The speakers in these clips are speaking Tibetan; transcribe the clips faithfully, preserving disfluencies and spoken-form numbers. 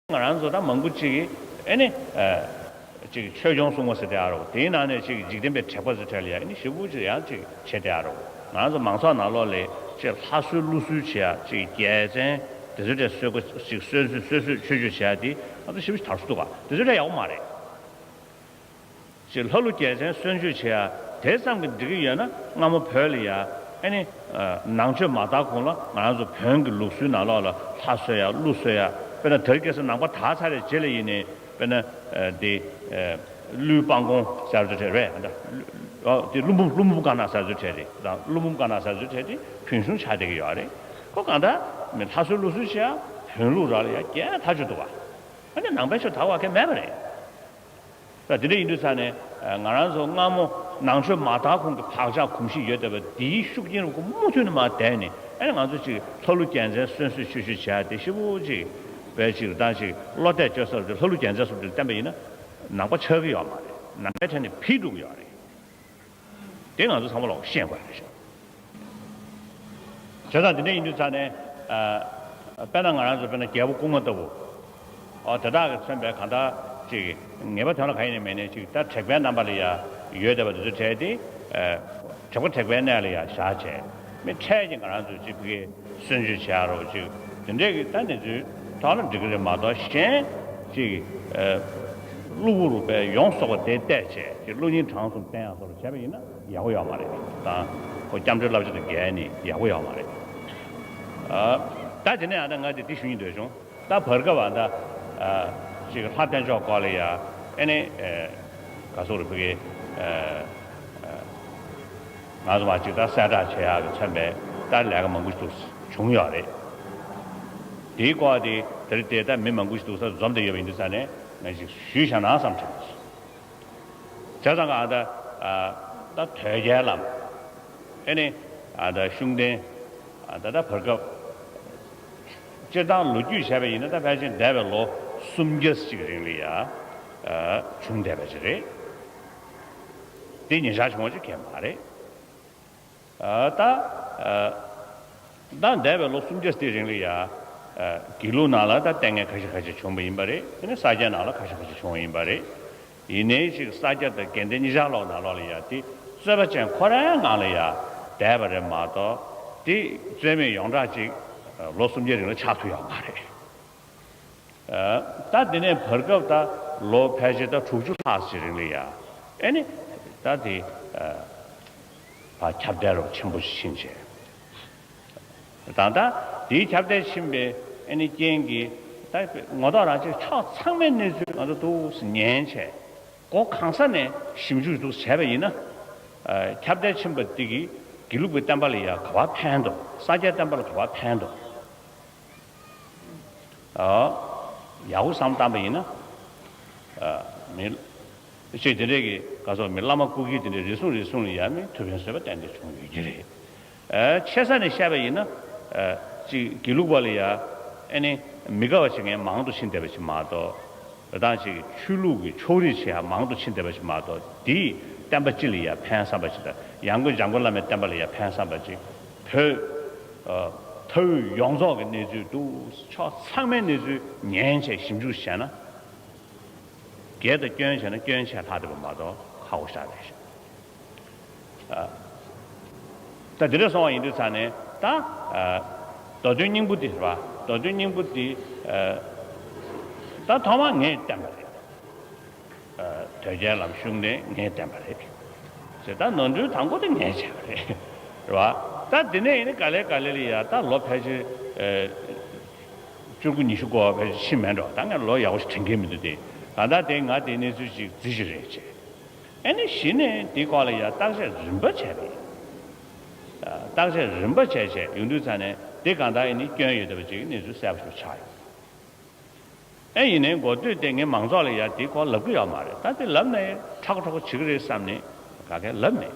ང་རང་ཚོ་ད་མང་པོ་ཅིག་གིས་ཨེ་ནི་ཨ་ཅིག་ཆོས་སྐྱོང་སྲུང་མ་ཟེར་དེ་ཨ་རོ། དེའི་ནང་ནས་ཅིག་འཇིག་རྟེན་པའི་དྲེགས་པ་ཚོའི་གྲས་ལ་ཡ་ཨེ་ནི་ཞེ་པོ་ཅིག་ཡང་ཅིག་བྱེད་དེ་ཨ་རོ། ང་རང་ཚོ་མང་ཚོགས་ནང་ལོགས་ལ་ཅིག་ལྷ་གསོལ་ཀླུ་གསོལ་བྱེད་ཡ་ཅིག་རྒྱལ་མཚན་དེ་ཚོའི་གྲས་གསོལ་གོ་ཅིག་གསོལ་གསོལ་གསོལ་གསོལ་མཆོད་བརྗོད་བྱེད་ཡ་དེ་ང་ཚོ་ཞེ་པོ་ཅིག་དར་སྲོལ་འདུག་ག། དེ་ཚོའི་གྲས་ཡག་པོ་མ་རེད། ཅེས་ལྷ་ཀླུ་རྒྱལ་མཚན་གསོལ་མཆོད་བྱེད་ཡ་དེ་ཙམ་གྱིས་འགྲིག་གི་ཡོད་ན། སྔ་མོ་བོད་ལ་ཡ་ཨེ་ནི་ཨ་ནང་ཆོས་མ་དར་གོང་ལ་ང་རང་ཚོ་བོན་གྱི་ལུགས་སྲོལ་ནང་ལོགས་ལ་ལྷ་གསོལ་ཡ་ཀླུ་གསོལ་ཡ། དཔེར་ན་དེ་རིང་ཁ་སང་ནང་པ་དར་ཚར་བའི་རྗེས་ལ་ཡིན་ནའི་དཔེར་ན་ཨ་དེ་ཨ་ཀླུའི་སྤང་གོང་ཟེར་ཚོ་གྲས་རེད་ད། ཨ་དེ་ཀླུ་འབུམ་ཀླུ་འབུམ་དཀར་ནག་ཟེར་ཚོ་གྲས་རེད་ད། ཀླུ་འབུམ་དཀར་ནག་ཟེར་ཚོ་གྲས་དེ་བོན་གཞུང་ཆགས་བསྡད་ཀྱི་ཡོད་རེད། ཁོ་གང་ལྟར་མི་ལྷ་གསོལ་ཀླུ་གསོལ་བྱེད་ཡ་བོན་ལུགས་ར་ལ་ཡ་རྒྱས་ཐག་ཆོད་འདུག་བ། ཨ་ནི་ནང་པའི་ཆོས་དར་བ་གལ་མེད་པ་རེད། ད་དེ་འདྲ་ཡིན་དུས་ཙང་ནས་ང་རང་ཚོ་སྔ་མོ་ནང་ཆོས་མ་དར་གོང་གི་བག་ཆགས་གོམས་གཤིས་ཡོད་བསྡད་པ་འདིའི་ཤུགས་རྐྱེན་རུ་མུ་མཐུད་ནས་མར་བསྡད་ནས། ཨ་ནི་ང་ཚོ་ཅིག་ལྷ་ཀླུ་རྒྱལ་མཚན་གསོལ་གསོལ་མཆོད་བརྗོད་བྱ་དེ་ཞེ་པོ་ཅིག་བས་ཅིག་རེ་ད་ཅིག་བློ་གཏད་བཅོལ་ས་རུ་ཅིག་ལྷ་ཀླུ་རྒྱལ་མཚན་གསུམ་དེ་བསྟན་པ་ཡིན་ན་ནང་པ་ཆགས་ཀྱི་ཡོད་མ་རེད། ནང་པའི་གྲས་ནས་ཕྱིས་འགྲོ་གི་ཡོད་རེད། དེ་ང་ཚོ་ཚང་མ་ལོག་ཤེས་དགོས་རེད་ཤག། བྱས་ཙང་དེ་འདྲ་ཡིན་དུས་ཙང་ནས་ཨ་དཔེར་ན་ང་རང་ཚོ་དཔེར་ན་རྒྱལ་པོ་སྐུ་ལྔ་ལྟ་བུ། ཨོ་དེ་དག་གིས་མཚོན་པའི་གང་ལྟར་ཅིག་ངེས་པ་དོན་ལ་གང་ཡིན་ནས་མེད་ནས་ཅིག་ད་དྲེགས་པའི་རྣམ་པ་ལ་ཡ་ཡོད་བསྡད་པ་དེ་ཚོ་བྲལ་ཏེ། ཨ་དྲེགས་པ་དྲེགས་པའི་གནས་ལ་ཡ་བཞག་བྱས་མི་འཕྲལ་གྱི་ང་རང་ཚོས་ཅིག་ཕ་གི་གསོལ་མཆོད་བྱེད་ཡ་རོགས་ཅིག་དེ་འདྲས་ཀྱི་ད་གནས་ཚུལ་ཐོག་ལ་འགྲིག་གི་རེད་མ་གཏོགས། གཞན་ཅིག་ཨ་གློ་བུར་བའི་ཡོངས་སུ་རྫོགས་པ་དེ་བལྟས་བྱས་ཅིག་གློ་སྙིང་བྲང་གསུམ་བསྟན་ཡ་སོགས་བྱས་པ་ཡིན་ན་ཡག་པོ་ཡོད་མ་རེད། དང་ཁོ་སྐྱབས་འགྲོའི་བསླབ་བྱ་དང་འགལ་ནས་ཡག་པོ་ཡོད་མ་རེད། ཨ་ད་དེ་ནས་ཨ་ད་ང་དེ་འདི་ཞུ་སྙིང་འདོད་བྱུང་། ད་བར་སྐབས་ཨ་ད་ཨ་ཅིག་ལྷ་བསྟེན་ཕྱོགས་སྐོར་ལ་ཡ་ཨེ་ནི་ཨེ་ག་སོགས་རེ་ཕ་གི་ཨ་ཨ་ང་ཚོ་མ་ཅིག་ད་གསལ་བསྒྲགས་བྱེད་ཡག་གི་མཚོན་པའི་ད་ལས་ཀ་མང་པོ་ཞིག་བྱུང་ཡོད་རེད། དེའི་སྐོར་དེ་དེ་རིང་དེ་ད་མི་མང་པོ་ཞིག་འདུག་ས་འཛོམས་བསྡད་ཡོད་པ་ཡིན་དུས་ཙང་ནས་ང་ཅིག་ཞུས་བཞག་ན་བསམ་དྲན། བྱས་ཙང་ཨ་ད་ཨ་ད་དོལ་རྒྱལ་བླམ། ཨེ་ནི་ཨ་ད་ཤུགས་ལྡན། ཨ་ད་ད་བར་སྐབས་སྤྱིར་བཏང་ལོ་རྒྱུས་བྱས་པ་ཡིན་ན་ད་ཕལ་ཆེར་འདས་པའི་ལོ་སུམ་བརྒྱ་ཅིག་རིང་ལ་ཡ་ཨ་བྱུང་བསྡད་པ་ཅིག་རེད། དེ་ཉིན་ཞག་བྱུང་བ་ཅིག་གང་མ་རེད། ཨ་ད་ཨ་ད་འདས་པའི་ལོ་སུམ་བརྒྱ་དེའི་རིང་ལ་ཡ་ཨ་དགེ་ལུགས་ནང་ལ་ད་ལྟས་ངན་ཁ་ཤས་ཁ་ཤས་བྱུང་བ་ཡིན་པ་རེད། དེ་ནས་ས་སྐྱ་ནང་ལ་ཁ་ཤས་ཁ་ཤས་བྱུང་བ་ཡིན་པ་རེད། ཡིན་ནའི་ཅིག་ས་སྐྱ་དང་དགེ་ལྡན་གཉིས་ཆར་ལོག་ནང་ལོགས་ལ་ཡ་དེ་རྩོད་པ་ཅན་ཁོ་རའི་ངང་ལ་ཡ་བསྡད་པ་རེད་མ་གཏོགས། དེ་རྩོད་མེད་ཡོངས་གྲགས་ཅིག་ལོ་སུམ་བརྒྱའི་རིང་ལ་ཆགས་ཐུབ་ཡོད་མ་རེད། ཨ་ད་དེ་ནས་བར་སྐབས་ད་ལོ་ཕལ་ཆེར་ད་དྲུག་ཅུ་ལྷག་ཅིག་རིང་ལ་ཡ་ཨེ་ནི་ད་དེ་ཨ་ཕར་ཁྱབ་གདལ་རོགས་ཆེན་པོ་ཞིག་ཕྱིན་བྱས། ད་ལྟ་དེའི་ཁྱབ་གདལ་ཕྱིན་པའི་ཨེ་ནི་རྐྱེན་གྱིས་ད་ངོ་ཐོག་རང་ཅིག་ཕྱོགས་ཚང་མའི་གནས་ཚུལ་ང་ཚོ་འདུག་སེ་ཉན་བྱས། སྒོ་གང་ས་ནས་ཞིབ་འཇུག་འདུག་སེ་བྱས་པ་ཡིན་ན། ཨ་ཁྱབ་གདལ་ཕྱིན་པ་འདི་གིས་དགེ་ལུགས་པའི་བསྟན་པ་ལ་ཡ་ག་པར་ཕན་འདུག་ས་སྐྱའི་བསྟན་པ་ལ་ག་པར་ཕན་འདུག་ཨ་ཡག་པོ་བསམ་བཏང་པ་ཡིན་ན། ཨ་མི་ཅིག་དེ་འདྲས་ཀྱི་ག་སོགས་མི་བླ་མ་སྐུ་སྒེར་དེ་འདྲས་རེ་ཟུང་རེ་ཟུང་ལ་ཡ་མི་ཐུགས་ཕན་གསོས་པ་ཏན་ཏན་བྱུང་ཡོད་ཀྱི་རེད། ཨ་ཆེ་ས་ནས་བཤད་པ་ཡིན་ན། ཨ་ཅིག་དགེ་ལུགས་པ་ལ་ཡ་ཨེ་ནི་མི་དགའ་བ་བྱེད་མཁན་མང་དུ་ཕྱིན་བསྡད་པ་ཞིག་མ་གཏོགས། དེ་དང་ཅིག་ཆོས་ལུགས་ཀྱི་ཕྱོགས་རིས་བྱེད་ཡ་མང་དུ་ཕྱིན་བསྡད་པ་ཞིག་མ་གཏོགས། འདིས་བསྟན་པ་སྤྱི་ལ་ཡ་ཕན་བསམ་པ་ཞིག་དང་། ཡང་སྒོས་འཇམ་མགོན་བླ་མའི་བསྟན་པ་ལ་ཡ་ཕན་བསམ་པ་ཅིག་བོད་ཨ་མཐའ་དབུས་ཡོངས་རྫོགས་ཀྱི་གནས་ཚུལ་འདུག་ཕྱོགས་ཚང་མའི་གནས་ཚུལ་ཉན་བྱས་ཞིབ་འཇུག་བྱས་ན། བརྒལ་དང་སྐྱོན་བྱས་ན་སྐྱོན་ཆེ་ལྷག་བསྡད་པ་མ་གཏོགས་ཁག་པོ་ཞེ་དྲག་རེད་ཤག་ཨ་ད་འདི་འདྲ་སོང་བ་ཡིན་དུས་ཙང་ནས་ད་ཨ་མདོ་དོན་སྙིང་པོ་འདི་རེད་པ། མདོ་དོན་སྙིང་པོ་འདི་ཨ་ད་ཐོག་མར་ངས་བསྟན་པ་རེད། ཨ་དོལ་རྒྱལ་བླམ་ཤུགས་ལྡན་ངས་བསྟན་པ་རེད་ཟེར། ད་ནོར་འཁྲུལ་དང་པོ་དེ་ངས་བྱས་པ་རེད། རེད་པ། ད་འདི་ནས་ཡིན་ན་ག་ལེ་ག་ལེ་ལ་ཡ་ད་ལོ་ཕལ་ཆེར་ཨ་བཅུ་དགུ་ཉི་ཤུ་འགོར་བ་ཕལ་ཆེར་ཕྱིན་མེད་འགྲོ། ད་ངས་ལོ་ཡག་པོ་ཞིག་དྲན་གྱི་མི་འདུག་སྟེ། གང་ལྟར་དེ་ང་དེ་གནས་ཚུལ་ཅིག་རྩིས་ཤིག་རེད་ཅེས། ཨ་ནི་གཞི་ནས་དེའི་སྐོར་ལ་ཡ་བརྟག་དཔྱད་རིམ་པ་བྱས་པ་ཡིན། བརྟག་དཔྱད་རིམ་པ་བྱས་བྱས་ཡོང་དུས་ཙང་ནས་དེ་གང་ལྟར་ཨ་ནི་སྐྱོན་ཡོད་བསྡད་པ་ཅིག་གནས་ཚུལ་གསལ་པོ་ཞིག་ཆགས་ཡོང་། ཨེ་ཡིན་ནའི་འགོ་སྟོད་དེ་ངས་མང་ཚོགས་ལ་ཡ་དེའི་སྐོར་ལབ་ཀྱི་ཡོད་མ་རེད། ད་དེ་ལབ་ནའི་ཁྲ་ཁོ་ཁྲ་ཁོ་བྱེད་ཀྱི་རེད་བསམ་ནས་ག་གེ་ལབ་མེད།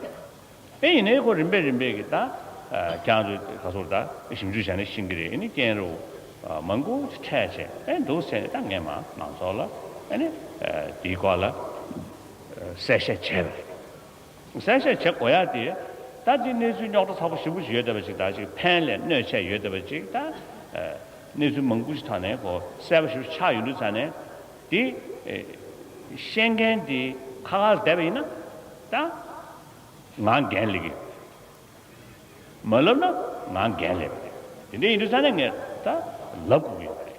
ཨེ་ཡིན་ནའི་ཁོ་རིམ་པས་རིམ་པས་ཀྱི་ད་ཁྱེད་རང་ཚོས་ག་སོགས་ད་ཞིབ་འཇུག་བྱས་ནས་ཤེས་ཀྱི་རེད། ཨེ་ནི་སྐྱེན་རུ་མང་པོ་འཕྲད་བྱས་ཨེ་འདུག་ཟེར་ནས་ད་ངས་མ་མང་ཚོགས་ལ་ཨེ་ནི་དེའི་སྐོར་ལ་གསལ་བཤད་བྱས་པ་རེད། གསལ་བཤད་བྱེད་དགོས་ཡ་དེ་ད་དེ་གནས་ཚུལ་རྙོག་དྲ་ཚ་པོ་ཞེ་པོ་ཞིག་ཡོད་བསྡད་པ་ཅིག་དང་ཅིག་ཕན་ལས་གནོད་ཆེ་ཡོད་བསྡད་པ་ཅིག་ད་ གནས་ཚུལ་མང་པོ་ཞིག་ཐོག་ནས་ཁོ་གསལ་པོ་ཞིག་ཆགས་ཡོང་དུས་ཙང་ནས་དེ་ཨེ་བཤད་མཁན་དེ་ཁ་ཁ་ལ་བསྡད་པ་ཡིན་ན་ད་ང་འགན་ལེན་གྱི་ཡོད། མ་ལབ་ན་ང་འགན་ལེན་པ་རེད། དེ་འདྲ་ཡིན་དུས་ཙང་ནས་ངས་ད་ལབ་དགོས་ཀྱི་ཡོད་པ་རེད།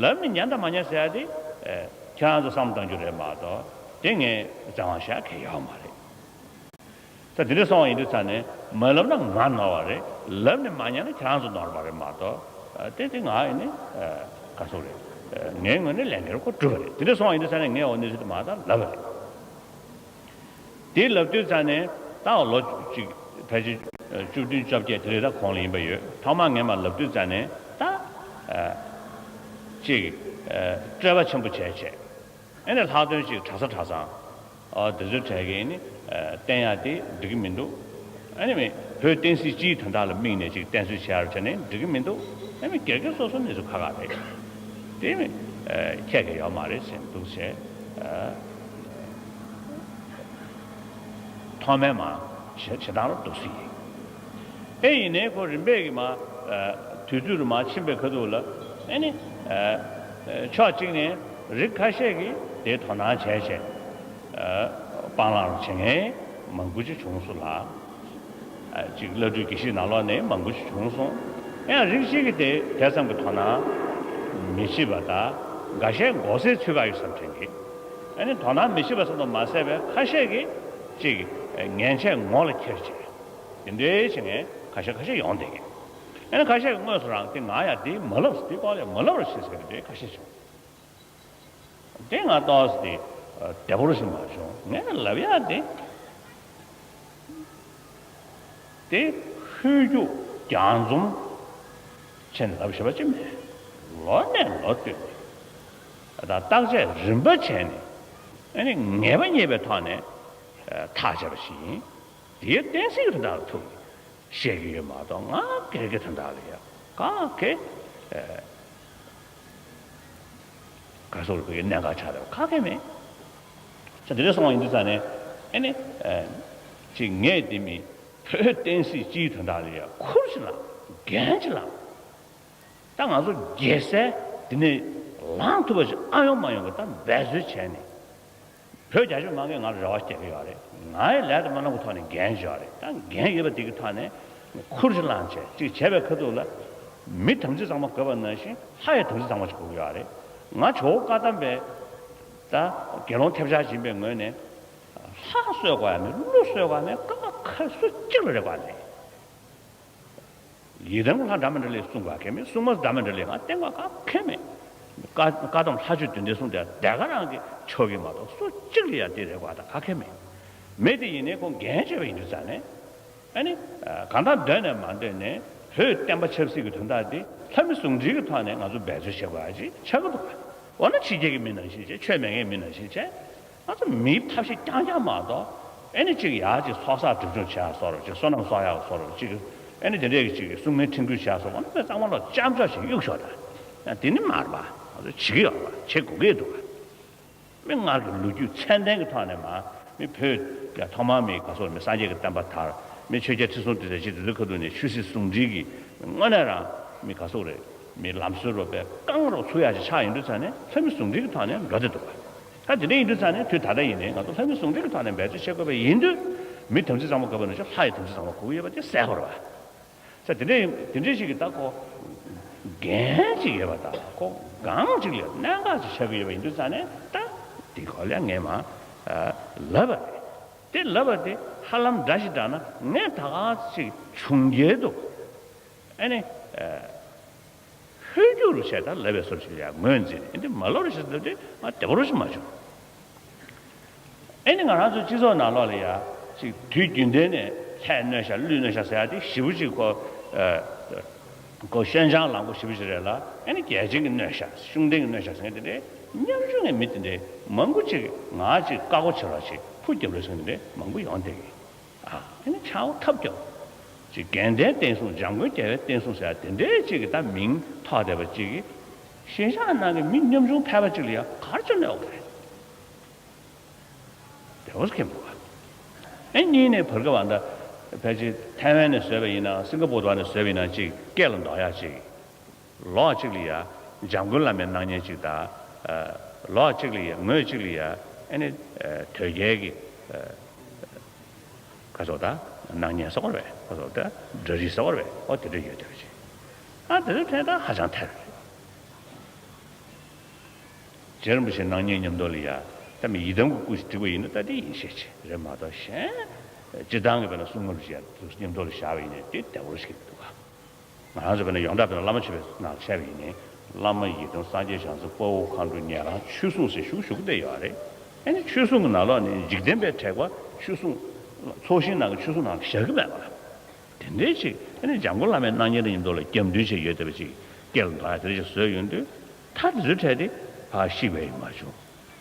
ལབ་ནས་ཉན་དང་མ་ཉན་ཟེར་ཡ་དེ་ཨེ་ཁྱེད་རང་ཚོ་བསམ་བློ་གཏང་རྒྱུ་རེད་མ་གཏོགས་དེ་ངས་བཙན་དབང་བཞག་གི་ཡོད་མ་རེད། ད་དེ་འདྲ་སོང་བ་ཡིན་དུས་ཙང་ནས་མ་ལབ་ན་ང་ནོར་བ་རེད། ལབ་ནས་མ་ཉན་ན་ཁྱེད་རང་ཚོ་ནོར་བ་རེད་མ་གཏོགས་ཨ་དེ་དེ་ང་ཡིན་ནི་ཨ་ག་ཚོད་རེད། ཨ་ངའི་ངོས་ནས་ལས་འགན་ཁོ་གྲུབ་པ་རེད། དེ་འདྲ་སོང་བ་ཡིན་དུས་ཙང་ནས་ངས་འོ་གནས་ཚུལ་དེ་མ་ད་ལབ་པ་རེད། དེ་ལབ་དུས་ཙང་ནས་ད་ལོ་གཅིག་ཕལ་ཆེར་བཅུ་བདུན་བཅོ་བརྒྱད་དེ་རེད། ད་གོང་ལ་ཡིན་པ་ཡོད། ཐོག་མར་ངས་མར་ལབ་དུས་ཙང་ནས་ད་ཨ་གཅིག་ཨ་སྤྲོས་པ་ཆེན་པོ་བྱས་བྱས། ཨེ་ནས་ལྷག་དོན་ཅིག་གྲྭ་ས་གྲྭ་ཚང་། ཨ་དེ་ཚོའི་གྲས་ཀྱིས་ནི་ཨ་བསྟན་ཡག་དེ་འགྲིག་གི་མི་འདུག་ཨ་ནི་མི་བོད་བསྟན་སྲིད་སྤྱིའི་དོན་དག་ལ་དམིགས་ནས་ཅིག་བསྟན་གསོལ་བྱས་ཡག་བྱས་ནས་འགྲིག་གི་མི་འདུག་ཨ་ནི་སྒེར་སྒེར་སོ་སོ་གནས་ཚུལ་ཁག་ཁག་རེད། དེ་མི་ཨ་ཁྱད་ཀྱི་ཡོད་མ་རེད་ཟེར་འདུག་བྱས། ཨ་ཐོག་མའི་མ་བྱེད་བྱེད་སྟངས་ལ་འདུག་སྲིད་ཀྱི། ཨེ་ཡིན་ནའི་ཁོ་རིམ་པས་ཀྱི་མ་ཨ་དུས་ཚོད་རུ་མ་ཕྱིན་པའི་ཁ་ཐུག་ལ་ཨེ་ནི་ཨ་ཕྱོགས་གཅིག་ནས་རིགས་ཁ་ཤས་ཀྱིས་དེ་དོ་སྣང་བྱས་བྱས་ཨ་སྤང་བླང་བྱེད་མཁན་མང་པོ་ཅིག་བྱུང་སོང་ལ། ཨ་ཅིག་བླ་སྤྲུལ་དགེ་བཤེས་ནང་ལོགས་ནས་མང་པོ་ཅིག་བྱུང་སོང་། ཡང་རིགས་གཅིག་གིས་དེ་དེ་ཙམ་གྱི་དོ་སྣང་མི་བྱེད་པ་དང་འགའ་ཤས་མགོ་སེར་ཚུད་ཁ་ཡོད་བསམ་དྲན་གྱི། ཨེ་ནི་དོ་སྣང་མི་བྱེད་པ་ཙམ་དུ་མ་ཟད་པའི་ཁ་ཤས་ཀྱིས་ཅིག་ངན་བྱས་ངོ་ལ་འཁྱེར་བྱས། དེ་འདྲའི་བྱེད་མཁན་ཁ་ཤས་ཁ་ཤས་ཡོང་བསྡད་ཀྱི། ཨ་ནི་ཁ་ཤས་ཀྱིས་དངོས་སུ་རང་དེ་ང་ཡང་དེ་མ་ལབ་སོང་། དེ་སྐོར་ལ་མ་ལབ་རོགས་བྱེད་ཟེར་གྱི་དེ་ཁ་ཤས་བྱུང་། དེ་ང་ཏོག་ཙམ་དེ་བདེ་པོ་རུ་ཞིག་མ་བྱུང་། ངས་ལབ་ཡག་དེ་དེ་ཧོལ་རྒྱུག་རྒྱང་འཛོམས་བྱས་ནས་ལབ་ཤེས་པ་ཅིག་མེད། ལོ་ནས་ལོ་བསྟུད་ནས་ད་བརྟག་དཔྱད་རིམ་པ་བྱས་ནས་ཨ་ནི་ངེས་པ་རྙེད་པའི་ཐོག་ནས་ཐག་བཅད་པ་ཞིག་ཡིན། དེའི་བསྟན་སྲིད་ཀྱི་དོན་དག་ལ་ཐུག་བཤད་ཀྱི་ཡོད་མ་གཏོགས་ང་སྒེར་གྱི་དོན་དག་ལ་ཡ་ག་གེ་ག་སོགས་ཀྱི་གནད་འགག་ཆགས་རེད་ག་གེ་མེད། ས་དེ་འདྲ་སོང་བ་ཡིན་དུས་ཙང་ནས་ཨེ་ནི་ཅིག་ངས་དེ་མི་བོད་བསྟན་སྲིད་སྤྱིའི་དོན་དག་ལ་ཡ་ཁུར་ཅིག་ལངས་འགན་ཅིག་ལངས། ད་ང་ཚོ་རྒྱལ་སའི་དེ་ནས་ལངས་ཐུབ་པ་ཞིག་ཨ་ཡོང་མ་ཡོང་གི་ད་འབད་རྩོལ་བྱས་ནས། བོད་རྒྱ་ཆེ་མང་གིས་ང་ལ་རེ་བ་བསྐྱེད་ཀྱི་ཡོད་རེད། ང་ཡི་ལས་དང་མ་གནང་གི་ཐོག་ནས་འགན་ཡོད་རེད། ད་འགན་ཡོད་པ་དེ་གི་ཐོག་ནས་ཁུར་ཅིག་བླངས་བྱས་ཅིག་བྱས་པའི་ཁ་ཐུག་ལ་མི་དམ་ཚིག་གཙང་མ་དགོས་པ་ནང་བཞིན་ལྷ་ཡི་དམ་ཚིག་གཙང་མ་ཅིག་དགོས་ཀྱི་ཡོད་རེད། ང་ཇོ་བོ་བཀའ་གདམས་པའི་ད་དགེ་སློང་ཐེབས་ཆག་སྦྱིན་པའི་ངོས་ནས་ལྷ་གསོལ་དགོས་ཡ་མེད། ཀླུ་གསོལ་དགོས་ཡ་མེད། ཀ་ཁ་སུ་གཅིག་ལ་རེ་དགོས་ཡ་མེད། ཡི་དམ་ལྷ་འདྲ་མི་འདྲ་ལས་གསུང་བ་གལ་མེད། སྲུང་མ་འདྲ་མི་འདྲ་ལས་ང་བསྟེན་བ་ག་གེ་མེད། བཀའ་བཀའ་གདམས་ལྷ་ཆོས་བདུན་ལྡན་གསུང་དེ་དེ་ག་རང་གི་ཆོག་གི་མ་གཏོགས་སུ་གཅིག་ལ་ཡང་དེ་རེ་བ་དང་ག་གེ་མེད། མེད་དེ་ཡིན་ནའི་ཁོང་འགན་བཅོལ་བ་ཡིན་དུས་ཙང་ནས་ཨ་ནི་གང་ལྟར་འདོད་ནས་མ་འདོད་ནས་བོད་བསྟན་པ་ཆབ་སྲིད་ཀྱི་དོན་དག་འདི་ལྷ་མི་ཟུང་འབྲེལ་གྱི་ཐོག་ནས་ང་ཚོ་འབད་རྩོལ་བྱེད་དགོས་ཡ་ཅིག་ཆགས་ཀྱི་འདུག་འོ་ན་ཕྱི་རྒྱལ་གྱི་མི་ནང་བཞིན་བྱས། ཆོས་མེད་མཁན་མི་ནང་བཞིན་བྱས། ང་ཚོ་མིའི་ཐབས་ཤེས་རྐྱང་རྐྱང་མ་གཏོགས་ཨེ་ནི་གཅིག་ཡར་གཅིག་ཚོགས་བསགས་སྒྲིབ་སྦྱོང་བྱེད་ཡག་བཟོ་འདྲ། གཅིག་བསོད་ནམས་གསོག་ཡག་བཟོ་འདྲ། གཅིག་ཨེ་ནི་དེ་འདྲས་ཀྱི་གཅིག་གི་གསུང་མཁན་ཁྲིད་འགྲུལ་བྱེད་ཡག་བཟོ་འདྲ། ང་ཚོ་དཔེ་གཙང་མ་ལོག་ཅམ་ཅོག་ཞིག་གཡུག་ཞོག་ད། ཡང་དེ་ནི་མ་རེད་པ། ང་ཚོ་བྱེད་ཀྱི་ཡོད་པ། བྱེད་དགོས་ཀྱི་འདུག་པ། མི་སྔར་གྱི་ལོ་རྒྱུས་ཚད་ལྡན་གྱི་ཐོག་ནས་མ་མི་བོད་ཀྱི་ཐོག་མར་མི་ག་སོགས་མི་སངས་རྒྱས་ཀྱི་བསྟན་པ་དར། མི་ཆོས་རྒྱལ་ཁྲི་སྲོང་ལྡེ་བཙན་དེ་ཚོའི་ཁ་ཐུག་ནས་ཆོས་སྲིད་ཟུང་འབྲེལ་གྱི་དངོས་གནས་རང་མི་ག་སོགས་རེད། མི་ལམ་སྲོལ་རོ་པའི་རྐང་རོགས་ཚུགས་ཡག་ཅིག་ཆགས་ཡོང་དུས་ཙང་ནས་ལྷ་མི་ཟུང་འབྲེལ་གྱི་ཐོག་ནས་འགྲོ་བསྡད་འདུག་པ། ད་དེ་འདྲ་ཡིན་དུས་ཙང་ནས་དུས་ད་ལྟ་ཡིན་ནའི་ང་ཚོ་ལྷ་མི་ཟུང་འབྲེལ་གྱི་ཐོག་ནས་འབད་རྩོལ་བྱེད་དགོས་པ་ཡིན་དུས་མི་དམ་ཚིག་གཙང་མ་དགོས་པ་ནང་བཞིན་ལྷ་ཡི་དམ་ཚིག་གཙང་མ་དགོས་ཀྱི་ཡོད་པ་དེ་གསལ་པོ་རེད་པ། ས་དེ་འདྲ་ཡིན་དེ་འདྲ་ཞིག་གི་ད་ཁོ་འགན་ཅིག་ཡོད་པ་དང་ཁོ་སྒང་ཅིག་ལ་གནད་འགག་ཅིག་ཆགས་ཀྱི་ཡོད་པ་ཡིན་དུས་ཙང་ནས་ད་དེ་སྐོར་ལ་ངས་མ་ལབ་པ་རེད། དེ་ལབ་པ་དེ་ཧ་ལམ་འདྲ་ཞིག་འདྲ་ན་ངས་ད་ག་ཅིག་བྱུང་རྒྱལ་དུ་ཨ་ནི། ཧོལ་རྒྱུག་རུ་བྱས་ད་ལབ་པའི་བཟོ་ཞིག་ལ་ངོས་འཛིན་ནས་འདི་མ་ལོ་རུ་ཞིག་ལབ་དུས་ང་བདེ་པོ་རུ་ཞིག་མ་བྱུང་། ཨེ་ནི་ང་རང་ཚོ་སྤྱི་ཚོགས་ནང་ལོགས་ལ་ཡ་ཅིག་དུས་རྒྱུན་ལྡན་ནས་ལྷས་གནོད་ཤག་ཀླུས་གནོད་ཤག་ཟེར་ཡ་དེ་ཞེ་པོ་ཅིག་ཁོ་ཁོ་ཤན་ཆང་ལངས་པོ་ཞེ་པོ་ཞིག་རེད་ལ། ཨེ་ནི་རྒྱལ་ཆེན་གྱི་གནོད་ཤག་ཤུགས་ལྡན་གྱི་གནོད་ཤག་ཟེར་མཁན་དེ་འདྲའི་ཉམ་ཆུང་གི་མི་དེ་འདྲའི་མང་པོ་ཅིག་ང་ཅིག་བཀའ་བསྒོ་བྱེད་རོགས་ཅིག་ཕུ་རྒྱབ་རོགས་ཟེར་མཁན་དེ་འདྲའི་མང་པོ་ཡོང་བསྡད་ཀྱི། ཨ་ཨེ་ནི་ཆང་འོ་ཐབས་སྐྱོ། ཅིག་དགེ་ལྡན་བསྟན་སྲུང་འཇམ་མགོན་རྒྱལ་བའི་བསྟན་སྲུང་ཟེར་ཡ་དེ་འདྲའི་ཅིག་གི་ད་མིང་ཐོགས་བསྡད་པ་ཅིག་གིས་གཞིས་ཆགས་ནང་གི་མི་ཉམ་ཆུང་ཕལ་པ་ཅིག་ལ་ཡང་ག་རེ་བྱས་ནས་འོག་རེད། དེ་འོ་ཁེ་མོ་བ། ཨེ་གཉིས་ནས་བར་སྐབས་ཨ་ད་ཕལ་ཆེར་ཐའེ་ཝན་ནས་བཟོས་པ་ཡིན་ན་སིང་ག་པོར་དུ་བ་ནས་བཟོས་པ་ཡིན་ན་ཅིག་སྐད་ལ་འདོགས་ཡ་ཅིག་ལོགས་གཅིག་ལ་ཡ་འཇམ་མགོན་བླ་མའི་སྣང་བརྙན་གཅིག་དང་། ལོགས་གཅིག་ལ་ཡ་ངོས་གཅིག་ལ་ཡ་ཨ་ནི་དོལ་རྒྱལ་གྱི་ཁ་ཕྱོགས་དང་སྣང་བརྙན་ཟེར་བ་རེད། ཁ་ཕྱོགས་དང་འདྲ་རིས་ཟེར་བ་རེད། ཨོ་དེ་འདྲ་ཡོད་བསྡད་པ་ཅིག་ཨ་དེ་ཚོའི་གྲས་ད་ཧ་ཅང་ཐལ་བ་རེད། རྗེ་རིན་པོ་ཆེའི་སྣང་བརྙན་མཉམ་དུ་ལ་ཡ་ད་མི་ཡི་དམ་གྱི་སྐུ་ཞིག་བསྒྲིགས་པ་ཡིན་ན་ད་དེ་ཡིན་ཤས་ཆེ་རེད་མ་གཏོགས་གཞན། སྤྱིར་བཏང་གི་དཔེར་ན་གསུང་རབ་ཞིག་མཉམ་དུ་ལ་བཞག་པ་ཡིན་ན་དེ་བདེ་བོ་ཞིག་འདུག་ག་ང་རང་ཚོ་དཔེར་ན་ཡོངས་གྲགས་དཔེར་ན་བླ་མ་མཆོད་པའི་ནང་བཤད་པ་ཡིན་ནའི། བླ་མ་ཡི་དམ་སངས་རྒྱས་བྱང་སེམས་དཔའ་བོ་མཁའ་འགྲོ་ཉན་རང་ཆོས་སྲུང་ཟེར་ཞུ་ཞུ་གི་བསྡད་ཡོད་རེད། ཨ་ནི་ཆོས་སྲུང་གི་ནང་ལོགས་ནས་འཇིག་རྟེན་པའི་དྲེགས་པ་ཆོས་སྲུང་། ཚོགས་ཞིང་ནང་གི་ཆོས་སྲུང་ནང་ལ་བཞག་གི་མེད་པ་ལ། དེ་འདྲའི་ཅིག་ཨ་ནི་འཇམ་མགོན་བླ་མའི་སྣང་བརྙན་དང་མཉམ་དུ་ལ་རྒྱབ་མདུན་བྱས་ཡོད་བསྡད་པ་ཅིག་སྐེ་ལ་འདོགས་ཡ་དེ་འདྲ་ཅིག་བཟོས་ཡོང་དུས། ད་དེ་ཚོའི་གྲས་དེ་ཕར་བཤིག་པ་ཡིན་མ་བྱུང་།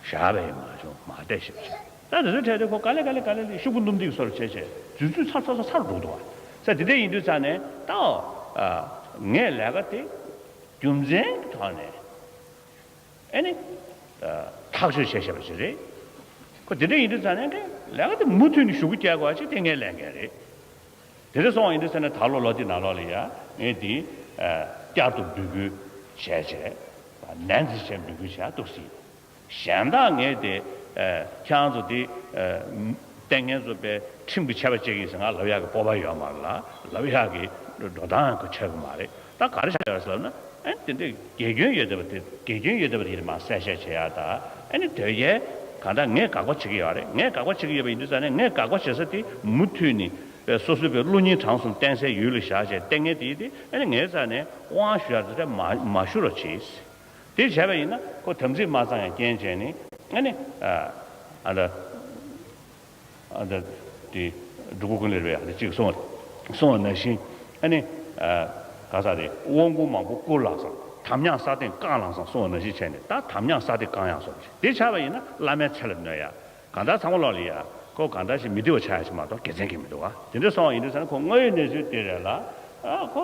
བཞག་པ་ཡིན་མ་བྱུང་། མ་བསྡད་ཤེས་པ་ཅིག་ད་དེ་ཚོའི་གྲས་དེ་ཁོ་ག་ལེ་ག་ལེ་ག་ལེ་ལེ་ཤུག་པ་སྣུམ་ཐིག་སོར་བྱས་བྱས་རྫུན་རྫུན་ཚར་ཚར་ཚར་ཚར་འགྲོ་འདུག་བ། ས་དེ་འདྲ་ཡིན་དུས་ཙང་ནས་ད། ངས་ལས་ཀ་དེ་རྒྱུ་མཚན་གྱི་ཐོག་ནས་ཨ་ནི་ཐག་གཅོད་བྱས་བཞག་པ་ཞིག་རེད། ཁོ་དེ་འདྲ་ཡིན་དུས་ཙང་ནས་ལས་ཀ་དེ་མུ་མཐུད་ནས་ཞུ་གུ་བསྐྱལ་དགོས་པ་ཅིག་དེ་ངའི་ལས་འགན་རེད། དེ་འདྲ་སོང་བ་ཡིན་དུས་ཙང་ནས་ད་ལོ་ལོ་དེ་ནང་ལོགས་ལ་ཡ་ངས་དེ་བསྐྱར་དུ་འབོད་སྐུལ་བྱས་བྱས་ནན་ཙི་བྱས་འབོད་སྐུལ་བྱས་འདུག་སྲིད། གཞན་དག་ངས་དེ། ཨ། ཁྱེད་རང་ཚོ་དེ། ཨ། ལྟས་ངན་ཚོ་པའི་ཁྲིམས་ཀྱི་ཆད་པ་བཅད་ཀྱི་ཡིན་ཟེར་ང་ལབ་ཡག་གི་སྤོབས་པ་ཡོད་མ་རེད་ལ། ལབ་ཡག་གི་འགྲོ་སྟངས་ཁོ་ཆགས་ཀྱི་མ་རེད། ད་ག་རེ་ཆགས་ཡོད་ཟེར་ལབ་ན། ཨ་ནི་དེ་འདྲའི་དགེ་སྐྱོན་ཡོད་བསྡད་པ་དེ། དགེ་སྐྱོན་ཡོད་བསྡད་པ་དེ་མར་གསལ་བཤད་བྱེད་ཡག་དང་། ཨ་ནི་དོལ་རྒྱལ་གང་ལྟར་ངས་དགག་པ་བྱེད་ཀྱི་ཡོད་རེད། ངས་དགག་པ་བྱེད་ཀྱི་ཡོད་པ་ཡིན་དུས་ཙང་ནས་ངས་དགག་པ་བྱེད་ས་དེ་མུ་མཐུད་ནས་སོ་སོའི་པའི་བློ་སྙིང་བྲང་གསུམ་བསྟེན་སའི་ཡུལ་ལ་བཞག་བྱས་ལྟས་ངན་དེ་ཡིན་ཏེ། ཨ་ནི་ངའི་རྩ་ནས་དབང་ཞུ་ཡག་དེ་འདྲ་མ་མ་ཞུ་རོགས་གྱིས། དེ་བྱས་པ་ཡིན་ན་ཁོ་དམ་ཚིག་མ་གཙང་ཡང་རྐྱེན་བྱས་ནས། ཨ་ནི། ཨ། ཨ་ད། ཨ་ད། དེ་འབྲུག་པ་ཀུན་ལེགས་རེད་པས། ཨ་ད་ཅིག་གསུང་བ་གསུང་བ་ནང་བཞིན། ཨ་ནི། ཨ། ག་ས་རེད། དབང་བསྐུར་མང་པོ་བསྐུར་ལགས་སམ། དམ་ཉམས་ས་སྟེང་བཀང་ལགས་སམ་གསུང་བ་ནང་བཞིན་བྱས་ནས། ད་དམ་ཉམས་ས་སྟེང་བཀང་ཡག་བཟོ་འདྲ་ཞིག་དེ་བྱས་པ་ཡིན་ན་བླ་མའི་ཚེ་ལ་གནོད་ཡག་གང་ལྟར་ཚང་མ་ལོག་ལ་ཡ། ཁོ་གང་ལྟར་ཞིག་མི་བདེ་བ་ཆགས་ཡ་ཞིག་མ་གཏོགས་དགེ་མཚན་གྱི་མི་འདུག་བ། དེ་འདྲ་སོང་བ་ཡིན་དུས་ཙང་ཁོ་དངོས་ཡོད་གནས་ཚུལ་དེ་རེད་ལ། ཨ་ཁོ།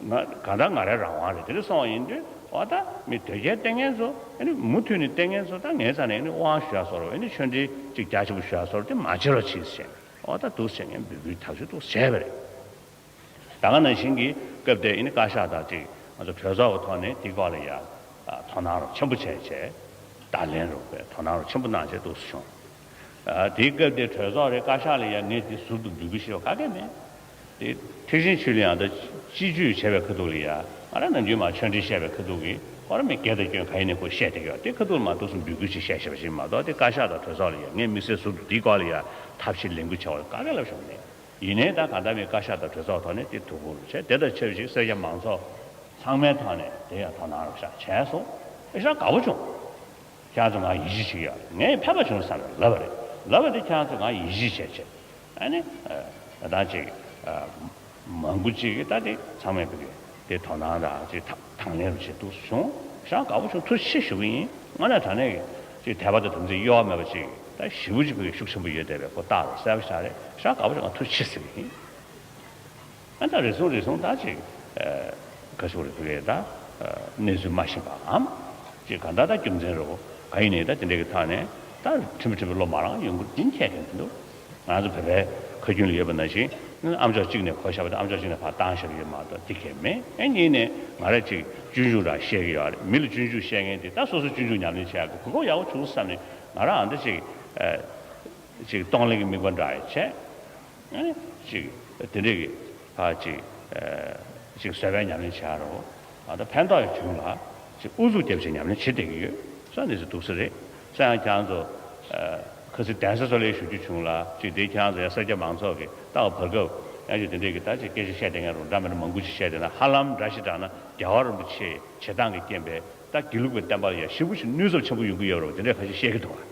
ང་གང་ལྟར་ང་རའི་རང་དབང་རེད། དེ་འདྲ་སོང་བ་ཡིན་དུས་འོ་ད་མི་དོལ་རྒྱལ་ལྟས་ངན་ཚོ། ཨ་ནི་མུ་མཐུད་ནས་ལྟས་ངན་ཚོ་ད་ངའི་རྩ་ནས་ཨ་ནི་དབང་ཞུ་ཡ་བཟོ་འདྲ། ཨ་ནི་ཆོས་འབྲེལ་ཅིག་རྒྱ་ཆེན་པོ་ཞུ་ཡ་བཟོ་འདྲ་དེ་མ་བྱེད་རོགས་གྱིས་ཟེར་ནས། འོ་ད་འདུག་ཟེར་ངས་འབོད་སྐུལ་ཐག་ཆོད་འདུག་བྱས་པ་རེད། ད་ག་ནང་བཞིན་གྱི་སྐབས་དེ་ཨ་ནི་བཀའ་ཤག་དང་ཅིག་ང་ཚོ་གྲོས་ཚོགས་ཀྱི་ཐོག་ནས་དེའི་སྐོར་ལ་ཡ། ཨ། དོ་སྣང་རོགས་ཆེན་པོ་བྱས་བྱས། བརྡ་ལན་རོགས་པའི་དོ་སྣང་རོགས་ཆེན་པོ་གནང་བྱས་འདུག་སེ་བྱུང་། ཨ། དེའི་སྐབས་དེ་གྲོས་ཚོགས་རེད། བཀའ་ཤག་ལ་ཡ་ངས་དེ་ཟུར་དུ་འབོད་སྐུལ་ཞུ་བ་ག་གེ་མེད། དེ་ཐེག་ཆེན་ཆོས་གླིང་ཡང་ད་སྤྱི་སྤྱོད་བྱས་པའི་ཁ་ཐུག་ལ་ཡ། ང་རང་ནམ་རྒྱུན་མ་ཆོས་འབྲེལ་བཤད་པའི་ཁ་ཐུག་གི་ཁོ་རང་མི་སྒེར་དང་སྐྱོན་ག་ཡིན་ནས་ཁོ་བཤད་བསྡད་ཡོད། དེ་ཁ་ཐུག་ལ་མ་འདུག་སེ་འབོད་སྐུལ་ཞིག་བཤད་བཞག་པ་ཞིག་མ་གཏོགས། དེ་བཀའ་ཤག་དང་གྲོས་ཚོགས་ལ་ཡ་ངས་དམིགས་བསལ་ཟུར་དུ་དེའི་སྐོར་ལ་ཡ་ཐབས་ཤེས་ལས་འགུལ་བྱ་བ་ག་གེ་ལབ་བྱུང་མེད། ཡིན་ནའི་ད་ག་ད་མི་བཀའ་ཤག་དང་གྲོས་ཚོགས་ཐོག་ནས་དེ་ཐུགས་ཁུར་བྱས། དེ་དང་ཆབས་ཅིག་སེར་སྐྱ་མང་ཚོགས་ཚང་མའི་ཐོག་ནས་དེ་ཡང་དོ་སྣང་རོགས་ཤག་བྱས་སོང་། ཨེ་ཤ་དགའ་པོ་བྱུང་། ཁྱེད་ཚོ་ང་ཡིད་ཆེས་བྱེད་ཀྱི་ཡོད། ངས་ཕན་པ་བྱུང་བསམ་ནས་ལབ་པ་རེད། ལབ་པ་དེ་ཁྱེད་ཚོ་ང་ཡིད་ཆེས་བྱས་བྱས། ཨ་ནི། ད་ཅིག་མང་པོ་ཅིག་གིས་ད་དེ་ཚང་མས་བོད་ཀྱི་དེ་དོ་སྣང་དང་ཅིག་དང་ལེན་རུ་བྱེད་འདུག་བྱུང་། ཤང་དགའ་པོ་བྱུང་། ཐུགས་རྗེ་ཆེ་ཞུ་གི་ཡིན། དངོས་གནས་དྲང་གནས་ཀྱི་ཅིག་དད་པ་དང་དམ་ཚིག་གཡོ་བ་མེད་པ་ཅིག་ད་ཞེ་པོ་ཅིག་བོད་ཀྱི་ཤུགས་ཆེན་པོ་ཡོད་བསྡད་པའི་ཁོ་རྟགས་རུ་གསལ་པོ་ཞིག་རེད། ཤང་དགའ་པོ་བྱུང་། ང་ཐུགས་རྗེ་ཆེ་ཟེར་གི་ཡིན། ཨ་ད་རེ་ཟུང་རེ་ཟུང་ད་ཅིག་ཁ་ཤུགས་རེ་ཕུལ་གི་ད་གནས་ཚུལ་མ་ཤེས་པའམ། ཅིག་ག་ད་ད་རྒྱུ་མཚན་རེ་བོ་ག་ཡིན་ནའི་ད་དེ་འདྲ་གི་ཐོག་ནས་ད་ཁྲིམས་ཁྲིམས་པའི་བློ་མ་རང་ཡོང་གི་རྒྱུན་ཁྱད་ཀྱང་མི་འདུག་ང་ཚོ་བོད་པའི་ཁ་རྒྱུན་ལ་ཡོད་པ་ནང་བཞིན། ཨམ་ཅོག་གཅིག་ནས་གོ་བཞག་པ་དང་ཨམ་ཅོག་གཅིག་ནས་ཕར་བཏང་བཞག་གི་ཡོད་མ་གཏོགས་དེ་གས་མེད། ཨེ་གཉིས་ནས་ང་རང་ཅིག་སྤྱོད་འཇུག་འདྲ་བཤད་གི་ཡོད་རེད། མི་ལ་སྤྱོད་འཇུག་བཤད་མཁན་དེ་ད་སོ་སོ་སྤྱོད་འཇུག་ཉམས་ལེན་བྱེད་ཡག་གི་གོ་སྐབས་ཡག་པོ་བྱུང་བསམ་ནས་ང་རང་ཨ་འདྲ་ཅིག་ཨ་ཅིག་གཏོང་ལེན་གྱི་དམིགས་པ་འདྲ་ཡང་བྱས། ཨ་ནི་ཅིག་དེ་འདྲས་ཀྱི་ཕར་ཅིག་ཨ་ཅིག་བཟོད་པའི་ཉམས་ལེན་བྱེད་ཡག་རེད་བོ། ཨ་ད་ཕན་ཐོགས་ཡང་བྱུང་ལ། ཅིག་ཨུ་ཚུགས་རྒྱབ་བྱས་ཉམས་ལེན་བྱེད་བསྡད་ཀྱི་ཡོད། ས་གནས་སུ་འདུག་ས་རེད། ས་ཡང་ཁྱེད་རང་ཚོ་ཨ་ཁ་སང་གདན་ས་ཚོགས་ལས་ཞུ་རྒྱུ་བྱུང་ལ། ཅིག་དེ་ཁྱེད་རང་ཚོ་ཡང་སེར་སྐྱ་མང་ཚོགས་ཀྱི་ལྟ་བ་བར་སྐབས་ཡང་ཅིག་དེ་འདྲས་ཀྱི་ད་ཅིག་སྐད་ཆ་བཤད་བསྡད་མཁན་རུ་འདྲ་མི་འདྲ་མང་པོ་ཅིག་བཤད་བསྡད་ན། ཧ་ལམ་འདྲ་ཞིག་དྲག་ན་རྒྱལ་བ་རིན་པོ་ཆེའི་བྱེད་སྟངས་ཀྱི་རྐྱེན་པས་ད་དགེ་ལུགས་པའི་བསྟན་པ་ལ་ཡང་ཞེ་པོ་ཅིག་གནོད་ཚབས་ཆེན་པོ་ཡོང་གི་ཡོད་རེད་བ། དེ་འདྲས་ཁ་ཤས་བཤད་ཀྱི་འདུག་བ།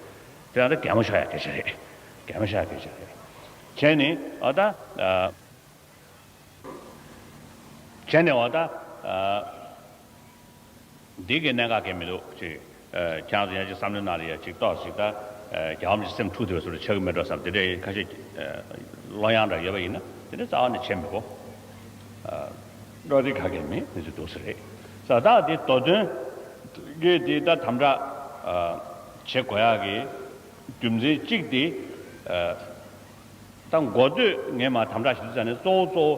དེ་ཡང་ད་གད་མོ་ཤོར་ཡག་སྐད་ཆ་རེད། གད་མོ་ཤོར་ཡག་སྐད་ཆ་རེད། བྱས་ནས་ཨ་ད་ཨ། བྱས་ནས་འོ་ད། ཨ། འདི་གའི་གནད་འགག་གང་ཡང་མི་འདུག་ཅེས། ཨ། ཁྱེད་རང་ཚོ་ཡང་ཅིག་བསམ་བློའི་ནང་ལ་ཡ་ཅིག་ཏོག་ཙམ་ཅིག་ད། ཨ། རྒྱལ་བ་རིན་པོ་ཆེ་སེམས་འཁྲུག་བསྡད་པའི་བཟོ་འདྲ་ཆགས་ཀྱི་མེད་འགྲོ་བསམ། དེ་འདྲའི་ཁ་ཤས། ཨ། བློ་ཡང་འདྲ་ཡོད་པ་ཡིན་ན་དེ་འདྲ་རྩ་བ་ནས་བྱེད་མི་དགོས། ཨ། བློ་དེ་ག་གེ་མེད་མི་ཚོ་འདུག་ས་རེད། ས་ད་དེ་མདོ་དོན་གྱི་དེ་ད་དམ་དྲག་ཨ། བྱེད་དགོས་ཡག་གི་རྒྱུ་མཚན་གཅིག་དེ། ཨ། ད་འགོ་སྟོད་ངས་མར་དམ་དྲག་ཞུ་དུས་ཙ་ནས་གཙོ་བོ་གཙོ་བོ།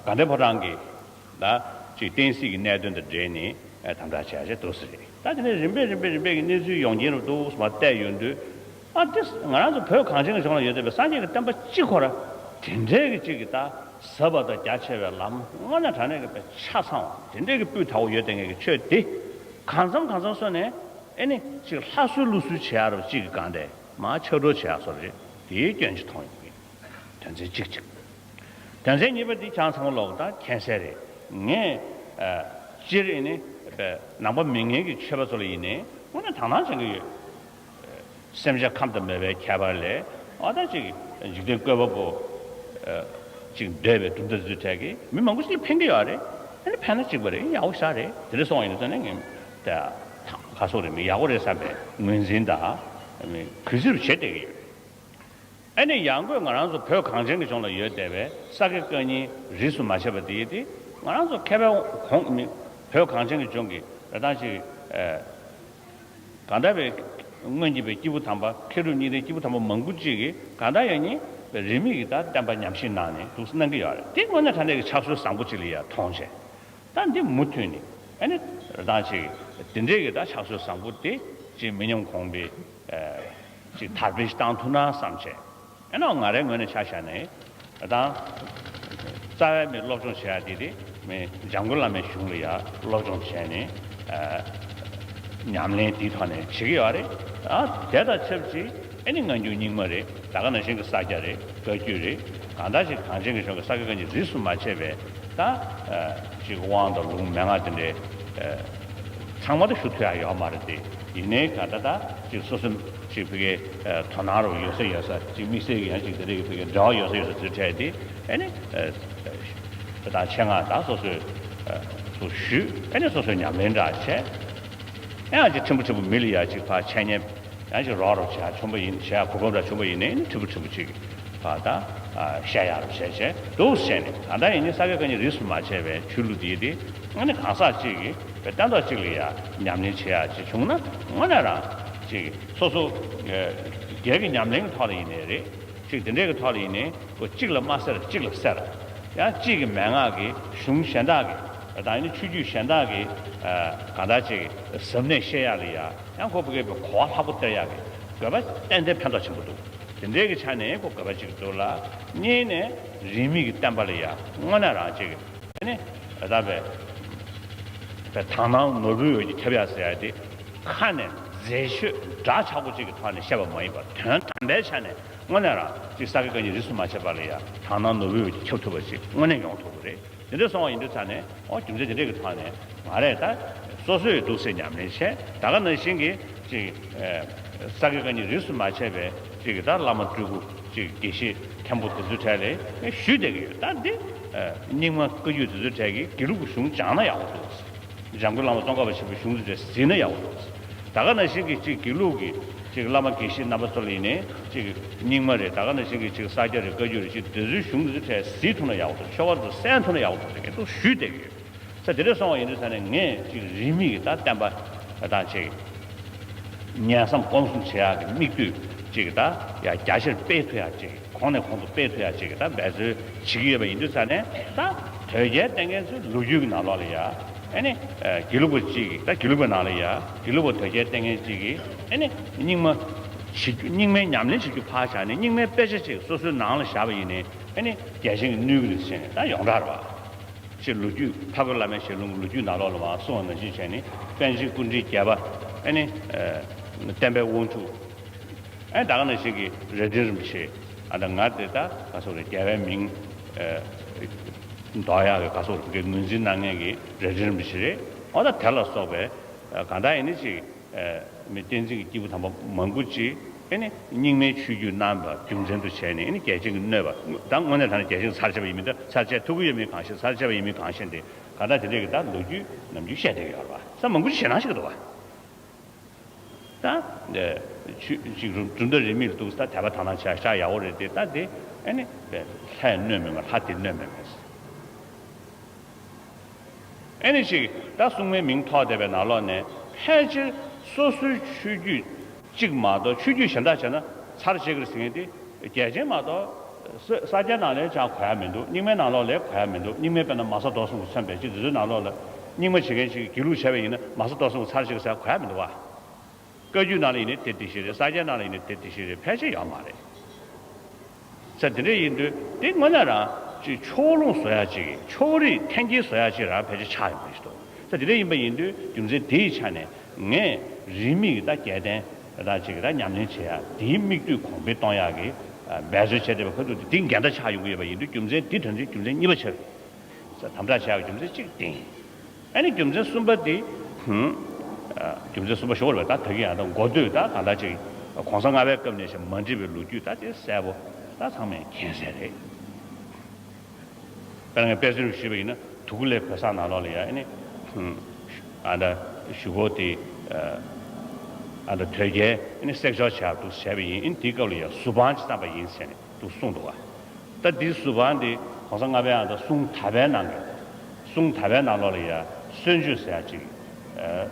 ཨ། དགའ་ལྡན་ཕོ་བྲང་གི་ད་ ཅིག་བསྟན་སྲིད་ཀྱི་གནད་དོན་དང་འབྲེལ་ནས་དམ་དྲག་བྱས་བྱས་འདུག་ས་རེད། ད་དེ་ནས་རིམ་པས་རིམ་པས་རིམ་པས་ཀྱི་གནས་ཚུལ་ཡོང་གིན་རུ་འདུག་མ་བལྟས་ཡོང་དུས། ཨ་དེ་ང་རང་ཚོ་བོད་གངས་ཅན་གྱི་ལྗོངས་ལ་ཡོད་བསྡད་པའི་སངས་རྒྱས་ཀྱི་བསྟན་པ་གཅིག་ཁོ་ར་དེ་འདྲའི་གི་གཅིག་གི་ད་ཟབ་པ་དང་རྒྱ་ཆེ་བའི་ལམ་དངོས་གནས་དྲང་གནས་ཀྱི་དཔེ་ཆ་ཚང་བ་དེ་འདྲའི་གི་སྤུས་དག་པོ་ཡོད་བསྡད་མཁན་གྱི་ཆོས་དེ་གང་འཚམ་གང་འཚམ་སོང་ནས་ཨེ་ནི་ཅིག་ལྷ་གསོལ་ཀླུ་གསོལ་བྱེད་ཡ་རུ་གཅིག་གི་སྒང་དེ་མར་ཕྱག་རོལ་བྱེད་ཡ་བཟོ་འདྲ་དེའི་སྐྱོན་ཅིག་མཐོང་ཡོང་གི། དོན་ཚན་གཅིག་གཅིག་དོན་ཚན་གཉིས་པ་འདི་ཆ་ཚང་མ་ལོག་ད་མཁྱེན་གསལ་རེད། ངས་ཨ་སྤྱིར་ཡིན་ནི་ནང་པ་མིན་མཁན་གྱི་ཆོས་པ་ཚོ་ལ་ཡིན་ནའི་དངོས་གནས་དག་སྣང་བྱེད་ཀྱི་ཡོད། སེམས་ཅན་ཁམས་དང་མོས་པའི་ཁྱད་པར་ལས་ཨ་ད་ཅིག་འཇིག་རྟེན་བཀོད་པ་པོ་ཨ་ཅིག་འདོད་པའི་གྲུབ་མཐའ་འཛུལ་འཕྲད་ཀྱི་མི་མང་པོ་ཞིག་ལ་ཕན་གྱི་ཡོད་རེད། ཨ་ནི་ཕན་ན་གཅིག་པ་རེད། ཡག་པོ་ཞེ་དྲག་རེད། དེ་འདྲ་སོང་བ་ཡིན་ན་ཙང་ནས་ངས་ད་ཁ་སོག་རེད་མི་ཡག་པོ་རེད་བསམ་པའི་ངོས་འཛིན་དང་གུས་བརྩི་རུ་བྱེད་བསྡད་ཀྱི་ཡོད། ཨ་ནི་ཡང་སྒོས་ང་རང་ཚོ་བོད་གངས་ཅན་གྱི་ལྗོངས་ལ་ཡོད་བསྡད་པའི་ས་དགེ་བཀའ་རྙིང་རིས་སུ་མ་ཆད་པ་དེ་ཡིན་ཏེ། ང་རང་ཚོ་མཁས་པའི་གོང་མི་བོད་གངས་ཅན་གྱི་ལྗོངས་ཀྱི་རེ་སྟངས་ཅིག་ཨ་གང་ལྟར་བའི་སྔོན་གྱི་བའི་སྐྱེས་བུ་དམ་པ་མཁས་གྲུབ་གཉིས་ལྡན་སྐྱེས་བུ་དམ་པ་མང་པོ་ཅིག་གིས་གང་ལྟར་ཡང་ཉིད་རིས་མེད་ཀྱི་ད་བསྟན་པ་ཉམས་བཞེས་གནང་ནས་འདུག་གནང་གི་ཡོད་རེད། དེ་དངོས་གནས་དྲང་གནས་ཀྱི་ཕྱག་སྲོལ་བཟང་པོ་ཅིག་ལ་ཡ་མཐོང་བྱས། ད་འདི་མུ་མཐུད་ནས་ཨ་ནི་རེ་སྟངས་ཅིག་དེ་འདྲའི་གི་ད་ཕྱག་སྲོལ་བཟང་པོ་དེ་ཅིག་མི་ཉམས་གོང་འཕེལ་ཅིག་དར་སྤེལ་ཞིག་བཏང་ཐུབ་ན་བསམ་བྱས། ཨ་ནི་ང་རའི་ངོས་ནས་ཆ་བཞག་ནས་ད་རྩ་བའི་མི་སློབ་སྦྱོང་བྱེད་ཡ་དེ་དེ་མི་འཇམ་མགོན་བླ་མའི་གཞུང་ལ་ཡ་སློབ་སྦྱོང་བྱས་ནས་ཨ་ཉམས་ལེན་དེའི་ཐོག་ནས་བྱེད་ཀྱི་ཡོད་རེད། ཨ་དེ་དང་ཆབས་ཅིག་ཨ་ནི་སྔ་འགྱུར་རྙིང་མ་རེད། ད་ག་ནང་བཞིན་གྱི་ས་སྐྱ་རེད། བཀའ་བརྒྱུད་རེད། གང་ལྟར་ཅིག་གངས་ཅན་གྱི་ལྗོངས་ཀྱི་ས་དགེ་བཀའ་རྙིང་རིས་སུ་མ་ཆད་པའི་ད་ཅིག་དབང་དང་ལུང་མན་ངག་དེ་འདྲའི་ཚང་མ་ད་ཞུ་ཐུབ་ཡ་ཡོད་མ་རེད་དེ། ཡིན་ནའི་ག་ད་ད་ཅིག་སོ་སོ་ཅིག་ཕ་གིའི་དོ་སྣང་རུ་ཡོད་ས་ཡོད་ས་ཅིག་དམིགས་བསལ་གྱི་ཡང་ཅིག་དེ་འདྲའི་ཕ་གིའི་འབྲེལ་བ་ཡོད་ས་ཡོད་ས་ཚུལ་འཕྲད་དེ། ཨ་ནི་ད་ཆེད་མངགས་ད་སོ་སོའི་སོ་ཞུས། ཨ་ནི་སོ་སོའི་ཉམས་ལེན་འདྲ་བྱས། ཡང་ཅིག་ཕྲན་བུ་ཕྲན་བུ་མི་ལ་ཡ་ཅིག་ཕར་འཆད་ཉན་ཡང་ཅིག་རོགས་རོགས་བྱེད་ཡ་བྱུང་པ་ཡིན། བྱེད་ཡ་གོ་སྐབས་འདྲ་བྱུང་པ་ཡིན་ནའི་ཕྲན་བུ་ཕྲན་བུ་ཅིག་ཕར་ད་བཤད་ཡ་རོགས་བྱས་བྱས་འདུག་བྱས་ནས། ད་ལྟ་ཡིན་ནའི་ས་དགེ་བཀའ་རྙིང་རིས་སུ་མ་ཆད་པའི་ཆོས་ལུགས་འདི་དེ་ཨ་ནི་གང་ཟག་ཅིག་གིས་བའི་སྟན་ཐོག་ཅིག་ལ་ཡ་ཉམས་ལེན་བྱེད་ཡ་ཅིག་བྱུང་ན་དངོས་གནས་རང་ཅིག་སོ་སོ་སྒེར་གྱི་ཉམས་ལེན་གྱི་ཐོག་ལ་ཡིན་ནའི་རེད། ཅིག་དེ་འདྲའི་གི་ཐོག་ལ་ཡིན་ནའི་ཁོ་གཅིག་ལ་མ་ཟེར་གཅིག་ལ་ཟེར། ཡང་གཅིག་གི་མན་ངག་གིས་གཞུང་གཞན་དག་གི་དང་ཡིན་ན་ཆོས་བརྒྱུད་གཞན་དག་གི་གང་ལྟར་ཅིག་གཟབ་ནན་བཤད་ཡག་ལ་ཡ་ཡང་ཁོ་བོད་སྐད་པའི་གོ་བ་ལྷག་པོ་སྟེར་ཡག་གི་དགོས་པ་ཏན་ཏན་ཕན་ཐོགས་ཆེན་པོ་འདུག་དེ་འདྲའི་གི་ཆ་ནས་ཁོ་དགོས་པ་ཅིག་འདུག་ལ། གཉིས་ནས་རིས་མེད་ཀྱི་བསྟན་པ་ལ་ཡ་དངོས་གནས་རང་ཅིག་ཨ་ནི་ད་བས་པའི་དག་སྣང་ནོར་བུའི་འོད་ཀྱིས་ཁྱབ་ཡག་ཟེར་ཡ་དེ་ཁ་ནས་མཛེས་ཤོས་འདྲ་ཆགས་པོ་ཅིག་གི་ཐོག་ནས་བཤད་པ་མ་ཡིན་པར་དོན་དམ་པའི་ཆ་ནས་དངོས་གནས་རང་ཅིག་ས་དགེ་བཀའ་རྙིང་རིས་སུ་མ་ཆད་པ་ལ་ཡ་དག་སྣང་ནོར་བུའི་འོད་ཀྱིས་ཁྱབ་ཐུབ་པ་ཞིག་དངོས་གནས་ཡོང་ཐུབ་པ་རེད། དེ་འདྲ་སོང་བ་ཡིན་དུས་ཙང་ནས་ཨོ་རྒྱུ་མཚན་དེ་འདྲ་གི་ཐོག་ནས་ང་རས་ད་སོ་སོས་འདུག་སེ་ཉམས་ལེན་བྱས། ད་ག་ནང་བཞིན་གྱི་ཅིག་ས་དགེ་བཀའ་རྙིང་རིས་སུ་མ་ཆད་པའི་ཅིག་ད་བླ་མ་སྤྲུལ་སྐུ་ཅིག་དགེ་བཤེས་མཁན་པོ་དེ་ཚོའི་གྲས་ལ་ཞུས་བསྡད་ཀྱི་ཡོད། ད་འདི་རྙིང་མ་བཀའ་བརྒྱུད་དེ་ཚོའི་གྲས་ཀྱིས་དགེ་ལུགས་ཀྱི་གཞུང་སྦྱངས་ན་ཡག་པོ་འདུག་འཇམ་མགོན་བླ་མ་ཙོང་ཁ་པ་ཆེན་པོའི་གཞུང་དེ་འདྲ་གཟིགས་ན་ཡག་པོ་འདུག་ད་ག་ནང་བཞིན་གྱི་ཅིག་དགེ་ལུགས་ཀྱི་ཅིག་བླ་མ་དགེ་བཤེས་རྣམ་པ་ཚོ་ལ་ཡིན་ནའི་ཅིག་རྙིང་མ་རེད། ད་ག་ནང་བཞིན་གྱི་ཅིག་ས་སྐྱ་རེད། བཀའ་བརྒྱུད་རེད། ཅིག་དེ་ཚོའི་གཞུང་དེ་ཚོའི་གྲས་གཟིགས་ཐུབ་ན་ཡག་པོ་འདུག་ཆོ་ག་དེ་ཚོ་གསན་ཐུབ་ན་ཡག་པོ་འདུག་ཟེར་མཁན་ཚོ་ཞུས་བསྡད་ཀྱི་ཡོད། ས་དེ་འདྲ་སོང་བ་ཡིན་དུས་ས་ནས་ངས་ཅིག་རིས་མེད་ཀྱི་ད་བསྟན་པ་དང་ཅིག་ཉན་བསམ་སྒོམ་གསུམ་བྱེད་ཡག་གི་མིག་ལྟོས་ཅིག་ད་ཡ་རྒྱ་ཆེར་སྤེལ་ཐུབ་ཡག་ཅིག་གོང་ནས་གོང་དུ་སྤེལ་ཐུབ་ཡག་ཅིག་ད་འབད་རྩོལ་བྱེད་ཀྱི་ཡོད་པ་ཡིན་དུས་ས་ནས། ད་དོལ་རྒྱལ་བསྟེན་མཁན་ཚོའི་ལོ་རྒྱུས་ཀྱི་ནང་ལོགས་ལ་ཡ་ཨ་ནི་དགེ་ལུགས་པ་ཅིག་གིས་ད་དགེ་ལུགས་པའི་ནང་ལ་ཡ་དགེ་ལུགས་པ་དོལ་རྒྱལ་བསྟེན་མཁན་ཅིག་གིས་ཨ་ནི་རྙིང་མ་བྱེད་རྒྱུ་རྙིང་མའི་ཉམས་ལེན་བྱེད་རྒྱུ་ཕར་བཞག་ནས་རྙིང་མའི་དཔེ་ཆ་ཅིག་སོ་སོའི་ནང་ལ་བཞག་པ་ཡིན་ནའི་ཨ་ནི་རྒྱལ་ཆེན་གྱིས་གནོད་ཀྱི་རེད་ཟེར་ནས་ད་ཡོངས་གྲགས་རེད་བ། ཅེས་ལོ་རྒྱུས་ཕ་རྒོད་བླ་མའི་ཞལ་ལུང་གི་ལོ་རྒྱུས་ནང་ལོགས་ལ་མར་གསུངས་པ་ནང་བཞིན་བྱས་ནས་པཎ་ཆེན་སྐུ་ཕྲེང་བརྒྱད་པ་ཨ་ནི་བསྟན་པའི་དབང་ཕྱུག་ཨ་ནི་ད་ག་ནང་བཞིན་གྱི་རྭ་སྒྲེང་རིན་པོ་ཆེ། ཨ་ད་ང་དེ་ད་ག་སོག་རེད། རྒྱལ་བའི་མིང་འདོགས་ཡག་གི་ག་སོག་རེད། ངོས་འཛིན་གནང་མཁན་གྱི་རྭ་སྒྲེང་རིན་པོ་ཆེ་རེད། ཨོ་ད་དེ་ལ་སོགས་པའི་གང་ལྟར་ཡིན་ནི་ཅིག་མི་བསྟན་འཛིན་གྱི་སྐྱེས་བུ་དམ་པ་མང་པོ་ཅིག་ཨེ་ནི་རྙིང་མའི་ཆོས་བརྒྱུད་གནང་བ་རྒྱུ་མཚན་དུ་བྱས་ནས་ཨེ་ནི་རྒྱལ་ཆེན་གྱིས་གནོད་པ། ད་དངོས་གནས་དྲང་གནས་རྒྱལ་ཆེན་ཚར་བཅད་པ་ཡིན་མིན། ད་ཚར་བཅད་ཐུབ་ཀྱི་ཡོད་མིན་གང་ཤེས། ཚར་བཅད་པ་ཡིན་མིན་གང་ཤེས། དེ་ག་ད་དེ་འདྲས་ཀྱི་ད་ལོ་རྒྱུས་ནམ་རྒྱུན་བཤད་བསྡད་ཀྱི་ཡོད་རེད་བ། ས་མང་པོ་ཞིག་ཞེད་སྣང་ཞིག་འདུག་བ། ད་ཆོས་ཅིག་རུ་གྲུབ་མཐའ་རིས་མེད་ལ་འདུག་ད་དད་པ་དག་སྣང་བྱ་ཤག་ཡག་པོ་རེད་དེ། ད་དེ་ཨེ་ནི་ལྷས་གནོད་མེད་མ། ལྷ་དེ་གནོད་མེད་མ། ཨེ་ནི་ཅིག་ད་སྲུང་མའི་མིང་ཐོགས་བསྡད་པའི་ནང་ལོགས་ནས་ཕལ་ཆེར་སོ་སོའི་ཆོས་བརྒྱུད་གཅིག་མ་གཏོགས་ཆོས་བརྒྱུད་གཞན་དག་བྱས་ན་ཚར་བཅད་ཀྱི་རེད་ཟེར་མཁན་དེ་རྒྱལ་ཆེན་མ་གཏོགས་ ས་ས་སྐྱའི་ནང་ལས་ཀྱང་གོ་ཡ་མི་འདུག་རྙིང་མའི་ནང་ལོགས་ལས་གོ་ཡ་མི་འདུག་རྙིང་མའི་དཔེར་ན་མ་ས་རྡོ་གསུམ་གྱིས་མཚོན་པའི་ཅིག་འདི་ཚོའི་ནང་ལོགས་ལ་རྙིང་མ་བྱེད་མཁན་ཞིག་གིས་སྒྱིད་ལུག་བྱས་པ་ཡིན་ན་མ་ས་རྡོ་གསུམ་གྱི་ཚར་གཅིག་གི་ཟེར་གོ་ཡ་མི་འདུག་བ། བཀའ་བརྒྱུད་ནང་ལ་ཡིན་ནའི་དེ་དེ་བཞིན་རེད། ས་སྐྱའི་ནང་ལ་ཡིན་ནའི་དེ་དེ་བཞིན་རེད། ཕལ་ཆེར་ཡོད་མ་རེད། ས་དེ་འདྲ་ཡིན་དུས་དེ་དངོས་གནས་རང་ཅིག་ཕྱོགས་ལྷུང་བཟོ་ཡ་ཅིག་ཕྱོགས་རིས་འཐེན་འཁྱེར་བཟོ་ཡ་ཅིག་རང་ཕལ་ཆེར་ཆགས་ཡོང་གི་ཞིག་འདུག་ས་དེ་འདྲ་ཡིན་པ་ཡིན་དུས་རྒྱུ་མཚན་དེའི་ཆ་ནས་ངས་རིས་མེད་ཀྱི་ད་རྒྱལ་བསྟན་ད་ཅིག་ད་ཉམས་ལེན་བྱེད་ཡ་དེའི་མིག་ལྟོས་གོང་འཕེལ་གཏོང་ཡ་གི་འབད་རྩོལ་བྱས་བསྡད་པ་ཁ་ཐུག་དེ་འགལ་ཟླ་ཆགས་ཡོང་གི་ཡོད་པ་ཡིན་དུས་རྒྱུ་མཚན་དེ་དོན་ཚན་རྒྱུ་མཚན་གཉིས་པ་ཆགས། དམ་དྲག་བྱ་བའི་རྒྱུ་མཚན་གཅིག་དེ་ཡིན། ཨ་ནི་རྒྱུ་མཚན་གསུམ་པ་དེ། ཧུམ། ཨ། རྒྱུ་མཚན་གསུམ་པ་ཞོར་བས་ད་ད་གིན་ཡང་ད་འགོ་སྟོད་ད་གང་ལྟར་ཅིག་གོང་ས་ལྔ་པའི་སྐབས་ནས་བྱས་མ་འདྲིས་པའི་ལོ་རྒྱུས་ད་དེ་གསལ་པོ་ད་ཚང་མས་མཁྱེན་གསལ་རེད། དཔེར་ན་ངས་དཔེ་མཚོན་ཞུས་པ་ཡིན་ན་དུ་ཀུ་ལའི་བོད་ས་ནང་ལོགས་ལ་ཡ་ཨ་ནི། ཧུམ། ཨ་ད་གཞུག་གུ་དེ། ཨ་ད་དོལ་རྒྱལ་ཨ་ནི་བསྲེག་འཇོག་བྱ་འདུག་བྱས་པ་ཡིན། ཨ་ནི་དེའི་སྐབས་ལ་ཡ་ཟུར་དཔང་ཅིག་བཏང་པ་ཡིན་ཟེར་ནས་འདུག་གསུངས་འདུག་ག་ད་འདི་ཟུར་དཔང་འདི་གོང་ས་ལྔ་པའི་ཨ་ད་གསུང་དག་པའི་ནང་གི་གསུང་དག་པའི་ནང་ལོགས་ལ་ཡ་གསོལ་མཆོད་ཟེར་ཡ་ཅིག་ཨ་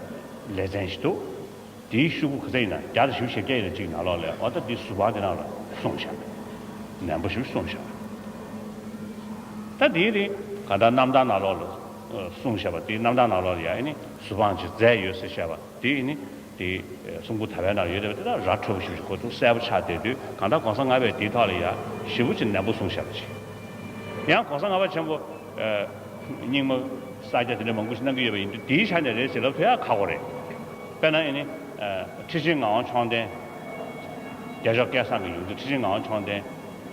ལེ་ཚན་ཞིག་འདུག་དེའི་ཤོག་བུ་ག་ཚོད་ཡིན་ན་བརྒྱ་དང་བཞི་བཅུ་ཞེ་བརྒྱད་ཡིན་ན་ཅིག་ནང་ལོགས་ལ་ཨོ་ད་འདི་ཟུར་དཔང་འདི་ནང་ལ་གསུངས་བཞག་ནན་པོ་ཞིག་གསུངས་བཞག་ད་དེའི་རིང་ག་ད་རྣམ་ཐར་ནང་ལོགས་ལ་གསུངས་བཞག་པ་དེའི་རྣམ་ཐར་ནང་ལོགས་ལ་ཡ་ཨ་ནི་ཟུར་དཔང་ཅིག་མཛད་ཡོད་ཟེར་བཤད་པ་དེ་ཨ་ནི། དེ་གསུང་འབུམ་དག་པའི་ནང་ཡོད་བསྡད་པ་དེ་དག་ར་འཕྲོད་པོ་ཞེ་པོ་ཅིག་གོ་ཐུབ་གསལ་པོ་ཆགས་བསྡད་དུས་གང་ལྟར་གོང་ས་ལྔ་པས་དེའི་ཐོག་ལ་ཡ་ཞེ་པོ་ཅིག་ནན་པོ་གསུངས་བཞག་པ་ཅིག་ཡང་གོང་ས་ལྔ་པ་ཆེན་པོ་རྙིང་མ་ས་སྐྱ་དེ་འདྲ་མང་པོ་ཞིག་གནང་གི་ཡོད་པ་ཡིན་དུས་དེའི་ཆ་ནས་རེད་ཟེར་ལབ་ཐུབ་ཡ་ཁག་པོ་རེད། དཔེར་ན་ཨ་ནི་ཁྲི་ཆེན་ངག་དབང་མཆོག་ལྡན། རྒྱལ་མཆོག་སྐལ་བཟང་གི་ཡོངས་འཛིན་ཁྲི་ཆེན་ངག་དབང་མཆོག་ལྡན།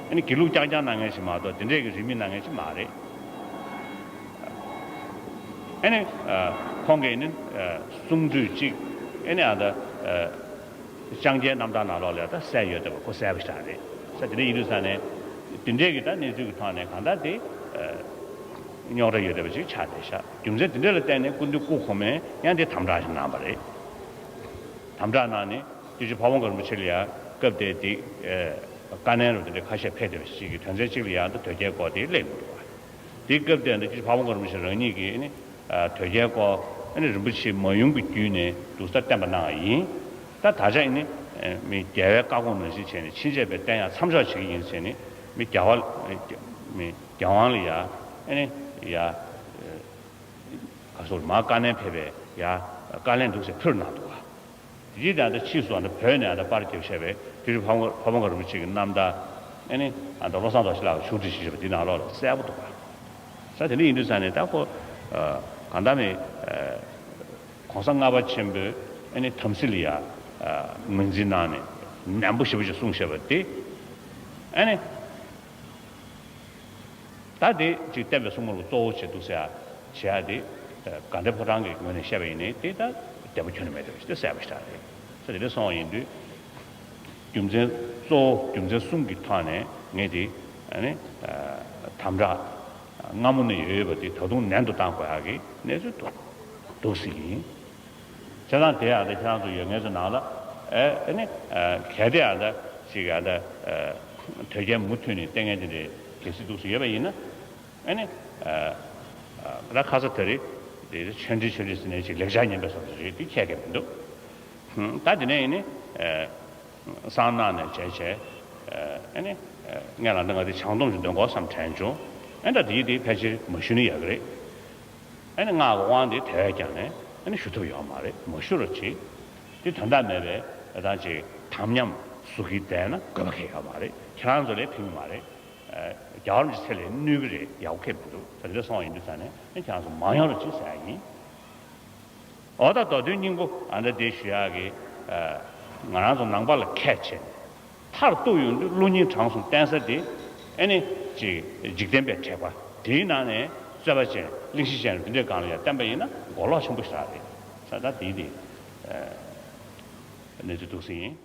ཨ་ནི་དགེ་ལུགས་རྐྱང་རྐྱང་གནང་མཁན་ཞིག་མ་གཏོགས་དེ་འདྲས་ཀྱི་རིས་མེད་གནང་མཁན་ཞིག་མ་རེད། ཨ་ནི། ཁོང་གིས་ནི། གསུང་སྒྲོས་གཅིག་ཨ་ནི་ཨ་ད། ལྕང་སྐྱའི་རྣམ་ཐར་ནང་ལོགས་ལ་ད་གསལ་ཡོད་བསྡད་པ་ཁོ་གསལ་པོ་ཞིག་རེད། ས་དེ་འདྲ་ཡིན་དུས་ས་ནས། དེ་འདྲས་ཀྱི་ད་གནས་ཚུལ་གྱི་ཐོག་ནས་གང་ལྟར་དེ། རྙོག་དྲ་ཡོད་བསྡད་པ་ཅིག་ཆགས་བསྡད་ཤག་རྒྱུ་མཚན་དེ་འདྲ་ལ་བརྟེན་ནས་སྐུ་མདུན་སྐུ་གོང་མས་ཡང་དེ་དམ་དྲག་ཞིག་གནང་བ་རེད། དམ་དྲག་གནང་ནས་དེ་བཞིན་འཕགས་པ་དགའ་རིན་པོ་ཆེ་ལ་ཡང་སྐབས་དེ་དེ། བཀའ་ནན་རུ་དེ་འདྲ་ཁ་ཤས་ཕེབས་བསྡད་པ་ཞིག་གི་དོན་ཚན་གཅིག་ལ་ཡང་ད་དོལ་རྒྱལ་སྐོར་དེ་སླེབས་མི་འདུག་བ། དེའི་སྐབས་དེ་འདི་ཕྱི་འཕགས་པ་དགའ་རིན་པོ་ཆེ་རང་ཉིད་ཀྱིས་ནི། དོལ་རྒྱལ་སྐོར་ནི་རིན་པོ་ཆེ་མ་ཡོང་གི་བརྒྱུད་ནས་འདུག་ས་བསྟན་པ་གནང་བ་ཡིན། ད་ད་ཆ་ནི། མི་རྒྱལ་བའི་བཀའ་དགོངས་ནང་བཞིན་བྱས་ནས་ཕྱིན་ཆད་པའི་བསྟན་ཡག་མཚམས་འཇོག་བྱེད་ཀྱི་ཡིན་ཟེར་ནས་མི་རྒྱལ་བ། མི་རྒྱལ་དབང་ལ་ཡ། ནི། ཡ། ག་སོགས་མར་བཀའ་ནན་ཕེབས་པའི་ཡ། བཀའ་ལན་འདུག་ཟེར་ཕུལ་གནང་འདུག་བ། དེ་ད་ལྟ་ཕྱིས་སུ་ཨ་ནི་བོད་ནས་ཨ་ནི་པར་རྒྱབ་བཞག་པའི་དེ་རིང་འཕགས་པ་འཕགས་པ་དགའ་རིན་པོ་ཆེ་གི་རྣམ་ཐར། ཨ་ནི་ཨ་ནི་བློ་བཟང་རྡོ་རྗེ་ལགས་ཀྱིས་བཞུགས་ཁྲི་བཞེས་བཞག་པ་འདི་ནང་ལོགས་ལ་གསལ་པོ་འདུག་ག་ས་དེ་འདྲ་ཡིན་དུས་ས་ནས་ད་ཁོ། གང་ལྟར་མི། གོང་ས་ལྔ་པ་ཆེན་པོས་ཨ་ནི་དམ་སྲི་ལ་ཡ། ངོས་འཛིན་གནང་ནས་ནན་པོ་ཞེ་པོ་ཅིག་གསུངས་བཞག་པ་དེ། ཨ་ནི། ད་དེ་ཅིག་བསྟན་པའི་སྲུང་མ་རུ་གཙོ་བོ་བྱེད་འདུག་ཟེར་ཡ། བྱེད་ཡ་དེ། དགའ་ལྡན་ཕོ་བྲང་གི་ངོས་ནས་བཤད་པ་ཡིན་ནའི་དེ་ད་བདེ་པོ་ཁྱོན་ནས་མེད་འགྲོ་ཞེས་དེ་གསལ་པོ་ཞིག་རེད། ས་དེ་འདྲ་སོང་བ་ཡིན་དུས། རྒྱུ་མཚན་གཙོ་བོ་རྒྱུ་མཚན་གསུམ་གྱི་ཐོག་ནས་ངས་དེ། ཨ་ནི། དམ་དྲག་སྔ་མོ་ནས་ཡོད་ཡོད་པ་དེ་ད་དུང་ནན་དུ་གཏང་དགོས་ཡ་གི་གནས་ཚུལ་འདུག་འདུག་ཟེར་གྱི་ཡིན། བྱས་ཙང་དེ་ཡང་ད་ཁྱེད་རང་ཚོ་ཡོད་ངེས་ཚོ་ནང་ལ། ཨེ་ཨ་ནི། གལ་ཏེ་ཡང་ད་ཅིག་ཡང་ད། དོལ་རྒྱལ་མུ་མཐུད་ནས་བསྟེན་མཁན་དེ་འདྲའི་གལ་སྲིད་འདུག་སེ་ཡོད་པ་ཡིན་ན། ཨ་ནི། ད་ཁ་ས་ད་རེས་དེ་ཆོས་འབྲེལ་ཆོས་འབྲེལ་ཟེར་ནས་ཅིག་ལེགས་སྦྱར་ཉན་པའི་བཟོ་འདྲ་རེད་དེ་ཁྱད་གས་མི་འདུག་ད་དེ་ནས་ཡིན་ནི། གསང་སྔགས་ནས་བྱས་བྱས། ཨ་ནི། ངས་ལ་ད་ང་དེ་བྱང་སྡོམ་ཞིག་འདོན་དགོས་བསམ་དྲན་བྱུང་། ཨ་ད་དེ་དེ་ཕལ་ཆེར་མ་ཞུ་ནི་ཡག་གི་རེད། ཨ་ནི་སྔགས་ཀྱི་དབང་དེ་དེ་བས་ཀྱང་ནས་ཨ་ནི་ཞུ་ཐུབ་ཡོད་མ་རེད། མ་ཞུ་རོགས་གྱིས། དེ་དོན་དག་མེད་པའི་ཨ་ད་ཅིག་དམ་ཉམས་བཟོ་གི་བསྡད་ན་དགོས་པ་གང་ཡང་ཡོད་མ་རེད། ཁྱེད་རང་ཚོ་ལས་ཕན་གི་མ་རེད། རྒྱལ་བ་རིན་པོ་ཆེ་ཚེ་ལས་གནོད་གི་རེད། ཡག་པོ་ཁེལ་མི་འདུག་ད་དེ་འདྲ་སོང་བ་ཡིན་དུས་ཙང་ནས་ཨ་ཁྱེད་རང་ཚོ་མ་ཡོང་རོགས་གྱིས་ཟེར་ཡ་ཡིན། འོ་ད་མདོ་དོན་སྙིང་པོ་ཨ་འདྲ་དེ་ཞུ་ཡག་གི། ང་རང་ཚོ་ནང་པ་ལ་ཁས་འཆེ་ནས་མཐར་གཏུགས་ཡོང་དུས་བློ་སྙིང་བྲང་གསུམ་བསྟེན་ས་དེ་ཨ་ནི་ཅིག་འཇིག་རྟེན་པའི་དྲེགས་པ་དེའི་ནང་ནས་རྩོད་པ་ཅན་གླེང་གཞི་ཅན་དེ་འདྲའི་སྒང་ལ་ཡང་བསྟན་པ་ཡིན་ན་མགོ་ལོག་ཆེན་པོ་ཞིག་རེད་ས། ད་དེའི་དེ་གནས་ཚུལ་འདུག་སེ་ཡིན།